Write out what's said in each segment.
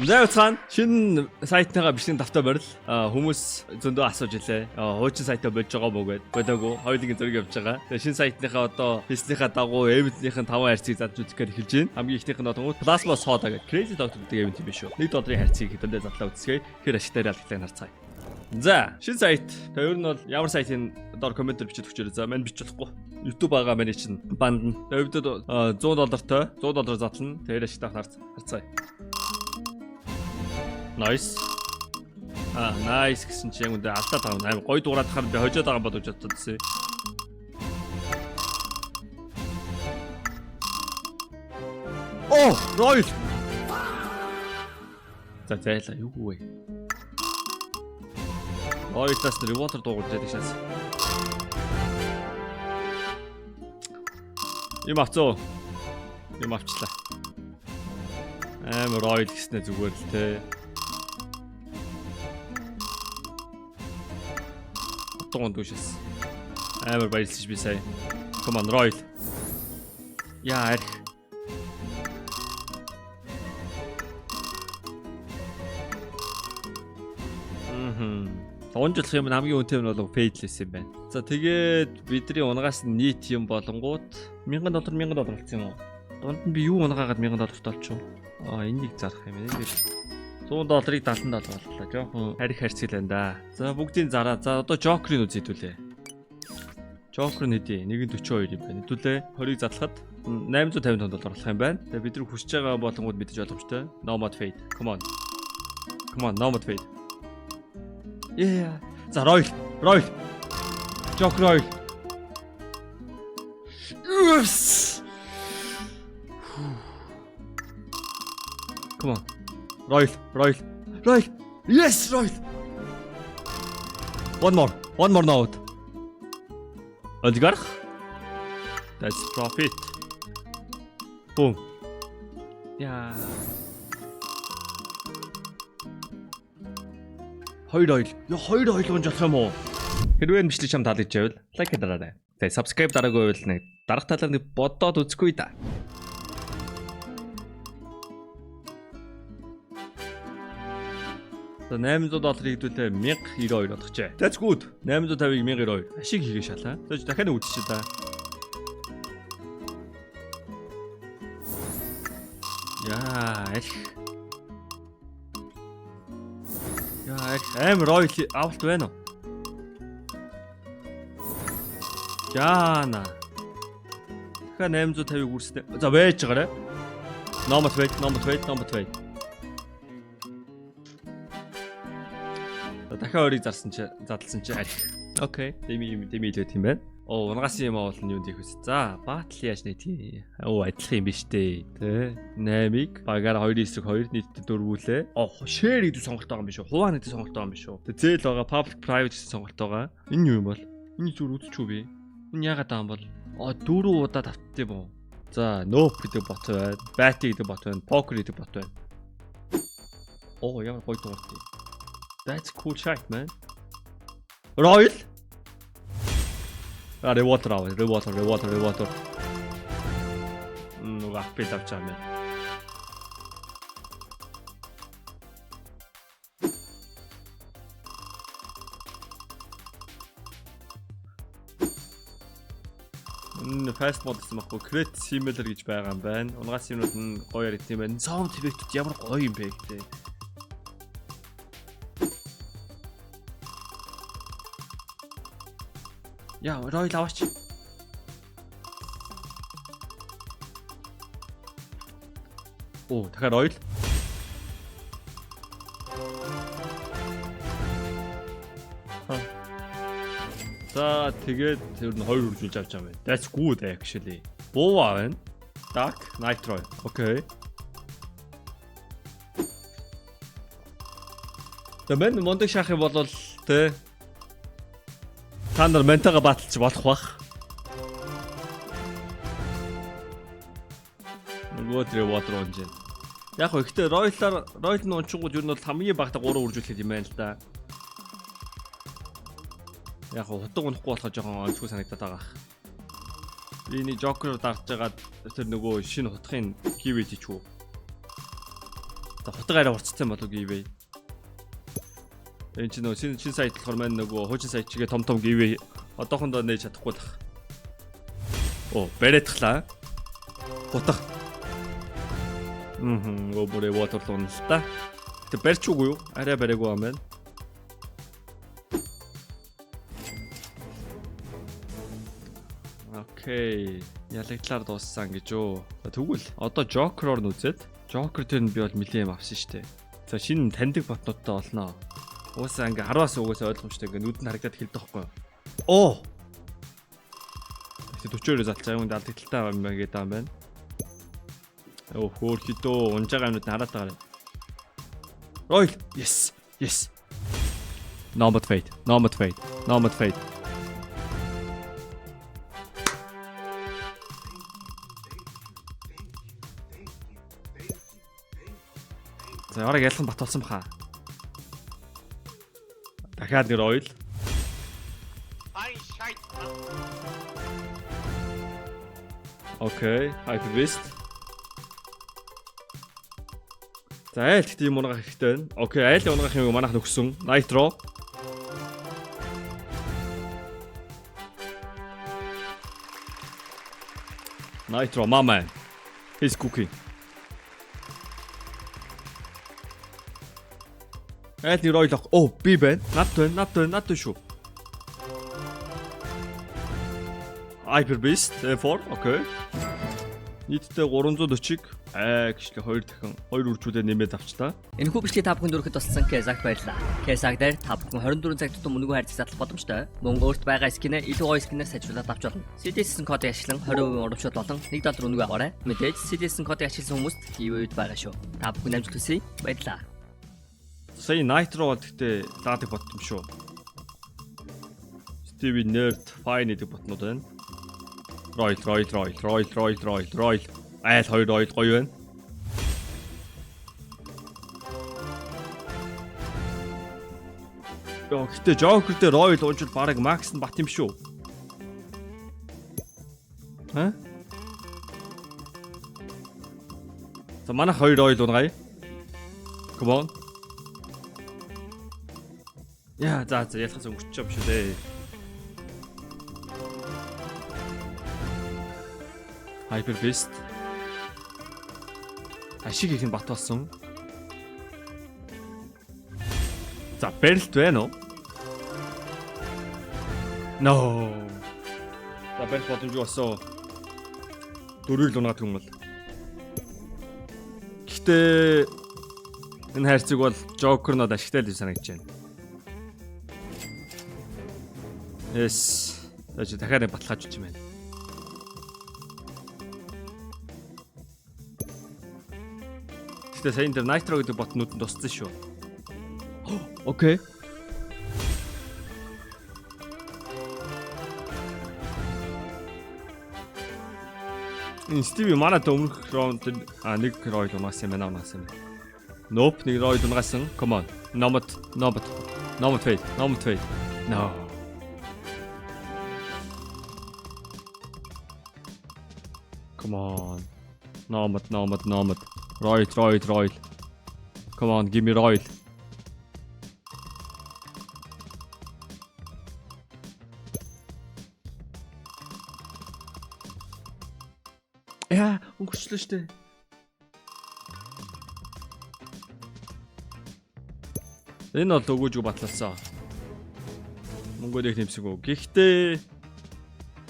За, уцгаан шинэ сайтныхаа бичлэг давтаа барил. Хүмүүс зөндөө асууж илээ. Хуучин сайтаа болж байгаа мó гэд. Болоогүй. Хоёулын зөрөг явж байгаа. Тэгээ шинэ сайтныхаа одоо хийснийхаа дагуу event-ийн 5 хайрцгийг задж үзэх гээд эхэлж байна. Хамгийн ихнийх нь одоо Plasma Soda гэдэг Crazy Doctor гэдэг event юм биш үү? 1 долларын хайрцгийг хэдэндээ задлаа үзсгээ. Тэгэхээр ашигтай ялгалыг харцгаая. За, шинэ сайт. Тэгээ ер нь бол ямар сайтын доор комментээр бичиж өгчөөрэй. За, мань бичиж болохгүй. YouTube байгаа миний чинь банд нь. Тэгээ өвдөд 100 доллартай 100 доллар задлана. Тэр ашигтай харцгаая. Nice. Nice гэсэн чинь яг үндэ алдаад байгаа юм. Амар гоё дуурайд хахаар би хожоод байгаа юм болов уу бодсон. Оо, Royal. За, зайлаа юу вэ? Royal-аас rewater дуугарч яадаг шээс. Юм авцоо. Юм авчлаа. Амар Royal гэснээр зүгээр л те. Утган дүүшээс. Амар баярлаж би сая. Come on, Royal. Яа, арх. Мм. Унжлах юм хамгийн үнэтэй нь бол Fadeless юм байна. За, тэгээд бидний унгаас нийт юм болонгууд 1000 доллар, 1000 доллар болсон юм уу? Дунд нь би юу унгаагаад 1000 долларт олчих вэ? Энийг зарах юм. Энийг 100 долларыг 70 доллар боллоо. Жохон харих харьцаг л байна да. За, бүгдийн зараа. За, одоо Joker-ыг үзье хэдүүлээ. Joker нь хэдий? 1.42 юм байна. Хэдүүлээ 20-ыг задлахад 855 доллар болох юм байна. Тэгээ бид нар хүсэж байгаа болонгууд мэдэж боломжтой. Nomad Fade. Come on. Come on, Nomad Fade. Yeah. За, Royal, Royal. Joker Royal. Yes. Come on. Royal, Royal, Royal. Yes, Royal. One more. One more note. Oligarch. That's profit. Boom. Yeah. Хоёр ойл. Яа, хоёр ойл унж болох юм уу? Хэрвээ энэ бичлэг чам таалагдж байвал like дараарай. Тэгээ subscribe дараагүй байвал нэг дарах талаар нэг бодоод үзэхгүй да. За, 800 долларыг хэдүүлээ 1092 болгочээ. That's good. 850-ыг 1092. Ашиг хийгээ шалаа. За, дахиад нэг үзчихье да. Яа, аль. Яа, аль амар royal авалт байна уу? Яана. Дахиад 850-ыг үрснэ. За, байж байгаарай. Nomad Fade, Nomad Fade, Nomad Fade. За, дахиад орыг зарсан чи, задлсан чи аль. Okay. Деми юм, деми л байт юм байна. Оо, унгаас юм аавал нь юунд их вэ? За, battle яаж нэ тий. Оо, адилхан юм биш үү? Тэ. 8-ыг багаар 2 эсрэг 2 нийтдээ дөрвүүлээ. Оо, share гэдэг сонголт байгаа юм биш үү? Хуваа гэдэг сонголт байгаа юм биш үү? Тэ, зээл байгаа, public, private гэсэн сонголт байгаа. Энэ юу юм бол? Энэ зүгээр үзчихүү би. Энэ яагаад байгаа юм бол? Аа, дөрөв удаа тавтд юм уу? За, nope гэдэг бот байна. Batty гэдэг бот байна. Poker гэдэг бот байна. Оо, ямар гоё дуурт юм. That's cool shit, man. Royal. А, rewater аваа. Rewater, rewater, rewater. Нөгөө аппел авч байгаа юм байна. Энэ fast mode гэсэн байхгүй, create similar гэж байгаа юм байна. Унгаас юмнууд нь гоё яригдсан юм байна. Sound effect ямар гоё юм бэ гэдэг. Яа, Royal аваач. Оо, дахиад Royal. Ха. За, тэгээд тэр нь хоёр үржүүлж авч байгаа юм байна. That's good, actually. Бууа байна. Dark Nitro. Okay. Тэгээ мэн мундаг шахах юм бол те, та нар ментага баталж болох бах. Нөгөө тэр water унж байна. Яг хөө ихтэй Royal-аар Royal нь унчингууд ер нь бол хамгийн багадаа 3 үржүүлэх юм байна л да. Яг хөө хутга унахгүй болохоор жоохон онцгой санагдаад байгаа. Би нэг Joker дарж байгаад тэр нөгөө шинэ хутгын giveaway хийчихв. За, хутга арай урцсан болов giveaway. Энэ чинь нөгөө шинэ сайт болохоор маань нөгөө хуучин сайт чигээ том том giveaway одоохондоо нээж чадахгүй л ах. Оо, бариадхлаа. Хутга. Мм, өө бүрээ water л та. Тэг барьч үгүй юу? Арай бариагүй юм байна. Okay. Ялагдлаар дууссан гэж юу. Тэгвэл одоо Joker-оор нь үзээд, Joker тэр нь би бол нэлээд юм авсан шүү дээ. За, шинэ таньдаг ботнуудтай олноо. Уусаа ингээ хараас угаасаа ойлгомжтой, ингээ нүд нь харагдаад эхэлдэг байхгүй юу? Оо. Тэгтээ 42 залцаа юм алдагдaltaй юм байна гэдэг юм байна. Өө, хөөхидөө унж байгаа юмнууд нь хараад байгаа. Royal. Yes. Yes. Nomad Fade. Nomad Fade. Nomad Fade. За, орог ялхан бат болсон баха. Дахиад нэг Royal. Ein Scheiß. Okay, Hyper Beast. За, айл гэхдээ юм унагаах хэрэгтэй байна. Okay, айл унагаах юм манайх нөхсөн. Nitro. Nitro, my man. He's cooking. Айл нэг Royal ах. Оо, би байна. Над байна, над байна, над байна шүү. Hyper Beast F4, okay. Нийтдээ 340-ыг аа гэжлээ, хоёр дахин хоёр үржүүлээ нэмээд авчлаа. Энэхүү бичлэгийг та бүхэнд өргөхөд тусалсан Кезагт баярлалаа. Кезаг дээр та бүхэн 24 цаг тутам үнэгүй хайрцаг задлах боломжтой. Мөн өөрт байгаа skin ээ илүү гоё skin ээр сайжруулад авч болно. CDS кодыг ашиглан 20% урамшуул болон 1 доллар үнэгүй аваарай. Мэдээж CDS кодыг ашигласан хүмүүст giveaway байгаа шүү. Та бүхэн амжилт хүсье. Баярлалаа. Сая Nitro бол гэхдээ лаадаг бот юм шүү. Stevie Nerd Fine гэдэг ботнууд байна. Royal, Royal, Royal, Royal, Royal, Royal, Royal. Айл хоёр Royal гоё байна. Йоо, гэтээ Joker дээр Royal уужвал бараг Max нь бат юм шүү. Ха? За, манайх хоёр Royal унгая. Come on. Яа, за, ялахаас өнгөрч юм шүү дээ. Hyper Beast. Ашиг их нь бат болсон. За, барилт байна уу? No. За, барилт боломжгүй болсон. Дөрвийг л унаад юм бол. Гэхдээ энэ хайрцаг бол Joker нод ашигтай л юм санагдаж байна. Yes. За, чи дахиад нэг баталгаажуулчих юм байна. Гэтэ сая энэ дээр Nitro гэдэг бот нүдэнд тусцсан шүү. Okay. Энэ Stevie манад өмнөх раунд а нэг Royal унаасан юм байна, унаасан юм. Nope, нэг Royal унаасан. Come on. Nomad, Nomad. Nomad Fade, Nomad Fade. No. Come on. Nomad, Nomad, Nomad. Royal, Royal, Royal. Come on, give me Royal. Яа, өнгөрчлөө штэ. Энэ бол өгөөжгүй батлалсан. Мөнгөө нэг нэмсэнгүү. Гэхдээ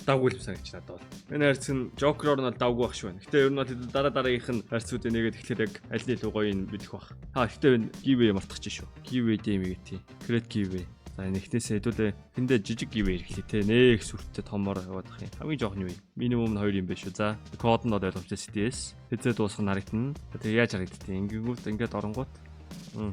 давгүй л санагч надад бол. Энэ хайрцаг нь Joker-оор нь бол давгүй байх шүү байна. Гэтэ ер нь бол дараа дараагийнх нь хайрцагуудыг нэгээд тэгэхээр яг аль нь илүү гоё юм мэдэх бах. Ха, гэтэ энэ giveaway мартах чинь шүү. Giveaway дэм юм тий. Create giveaway. За, энэ ихнээсээ хэдүүлээ тэндээ жижиг giveaway хэрэглээ те. Нэг сүрттэй томор яваад ах юм. Хамгийн жоох нь юу юм? Минимум нь 2 юм байна шүү. За, код нь бол ойлгомжтой CDS. Хэзээ дуусах нь харагдана. Тэгээ яаж харагдтыг? Ингэнгүүт ингээд оронгууд. Аа.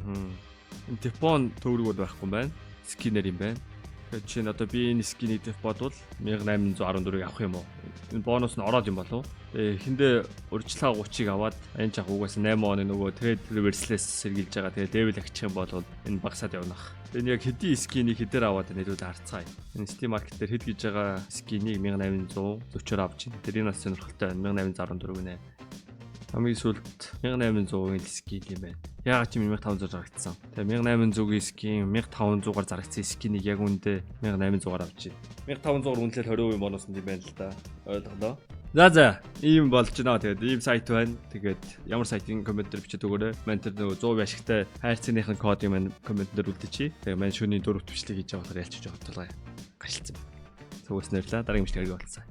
Энэ депон төгрөг бол байхгүй юм байна. Skin ээр юм байна. Тэгэхээр жишээ нь одоо би энэ skin ийг дэх бодвол 1814-ыг авах юм уу? Энэ бонус нь ороод юм болов уу? Тэгээ эхэндээ урьдчилгаа 30-ыг аваад энэ жах угаасаа 8 оны нөгөө trade reversal-ээс сэргийлж байгаа. Тэгээ level агчих юм бол энэ багасаад явнах. Тэгээ энэ яг хэдийн skin ийг хэдээр аваад байна хэдүүл харцгаая. Энэ Steam Market дээр хэд гэж байгаа skin ийг 1840-оор авч байна. Тэр энэ бас сонирхолтой байна. 1814 гинэ. Хамгийн сүүлд 1800-ийн skin юм байна. Яагаад чи 1500 зарагдсан? Тэгээ 1800-ийн skin 1500-аар зарагдсан skin ийг яг үндэ 1800-аар авч байна. 1500-аар үнэлэл 20% бонус юм байна л да. Ойлголоо. За, ийм болж байна. Тэгээд ийм сайт байна. Тэгээд ямар сайтын comment дээр бичээд өгөөрэй. Ман тэр нөгөө 100% ашигтай хайрцагных нь кодыг маань comment дээр үлдээчи. Тэгээд мань шөнийн 4 бичлэг хийж байгаа болохоор ялчиж байгаа тулгай. Гашилцсан. Цугаас нэрлээ. Дараагийн бичлэгээр болцсон.